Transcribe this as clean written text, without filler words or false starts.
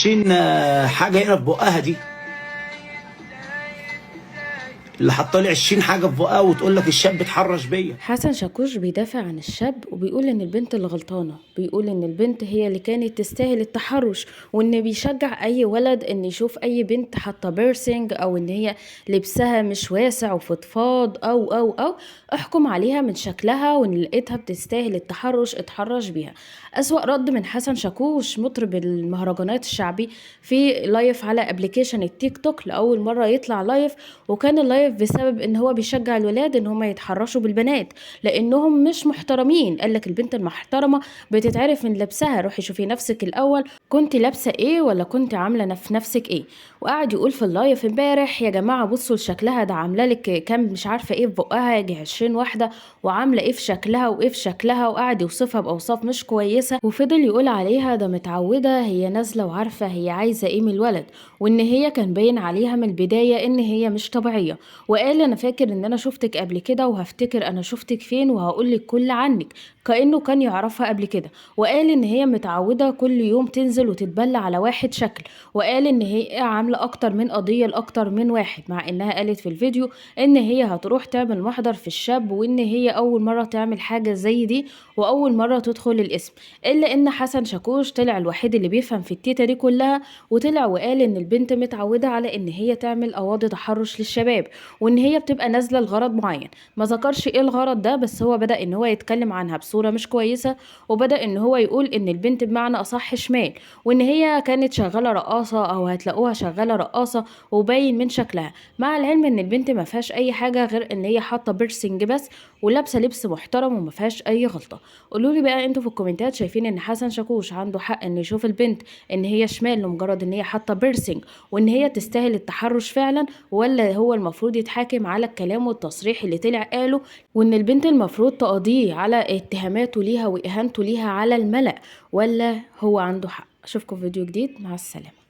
20 حاجة هنا في بقها دي، اللي حاطه لي 20 حاجة في بقها وتقول لك الشاب اتحرش بيا. حسن شاكوش بيدافع عن الشاب وبيقول ان البنت اللي غلطانة، بيقول ان البنت هي اللي كانت تستاهل التحرش، وان بيشجع اي ولد ان يشوف اي بنت حاطه piercing او ان هي لبسها مش واسع وفضفاض او احكم عليها من شكلها، وان لقيتها بتستاهل التحرش اتحرش بيها. اسوأ رد من حسن شاكوش مطرب المهرجانات الشعبي في live على application التيك توك، لاول مرة يطلع live، وكان ال live بسبب ان هو بيشجع الولاد ان هم يتحرشوا بالبنات لانهم مش محترمين. قال لك البنت المحترمة بتتعرف من لبسها، روحي شوفي نفسك الاول كنت لابسه ايه ولا كنت عامله في نفسك ايه. وقعد يقول في ال live امبارح يا جماعة بصوا لشكلها، ده عامله لك كام مش عارفه ايه في بقها، يجي 20 واحدة، وعامله ايه في شكلها وايه في شكلها، وقعد يوصفها باوصاف مش كويسة، وفضل يقول عليها ده متعوده هي نازله وعارفه هي عايزه ايه من الولد، وان هي كان باين عليها من البداية ان هي مش طبيعية. وقال انا فاكر ان انا شفتك قبل كده وهفتكر انا شفتك فين وهقول لك كل عنك، كانه كان يعرفها قبل كده. وقال ان هي متعوده كل يوم تنزل وتتبلى على واحد شكل، وقال ان هي عامله اكتر من قضية لاكتر من واحد، مع انها قالت في الفيديو ان هي هتروح تعمل محضر في الشاب، وان هي اول مرة تعمل حاجة زي دي واول مرة تدخل القسم. الا ان حسن شاكوش طلع الوحيد اللي بيفهم في التيتا دي كلها، وطلع وقال ان البنت متعوده على ان هي تعمل قواضي تحرش للشباب، وان هي بتبقى نازله لغرض معين. ما ذكرش ايه الغرض ده، بس هو بدأ ان هو يتكلم عنها بصورة مش كويسة، وبدأ ان هو يقول ان البنت بمعنى اصح شمال، وان هي كانت شغالة رقاصه او هتلاقوها شغالة رقاصه وباين من شكلها. مع العلم ان البنت ما فيهاش اي حاجة غير ان هي حاطه piercing بس ولابسه لبس محترم وما فيهاش اي غلطه. قولوا لي بقى انتوا في الكومنتات، شايفين ان حسن شاكوش عنده حق ان يشوف البنت ان هي شمال لمجرد ان هي حاطه piercing وان هي تستاهل التحرش فعلا، ولا هو المفروض يتحاكم على الكلام والتصريح اللي طلع قاله، وان البنت المفروض تقاضيه على اتهاماته ليها واهانته ليها على الملأ، ولا هو عنده حق؟ اشوفكم في فيديو جديد، مع السلامة.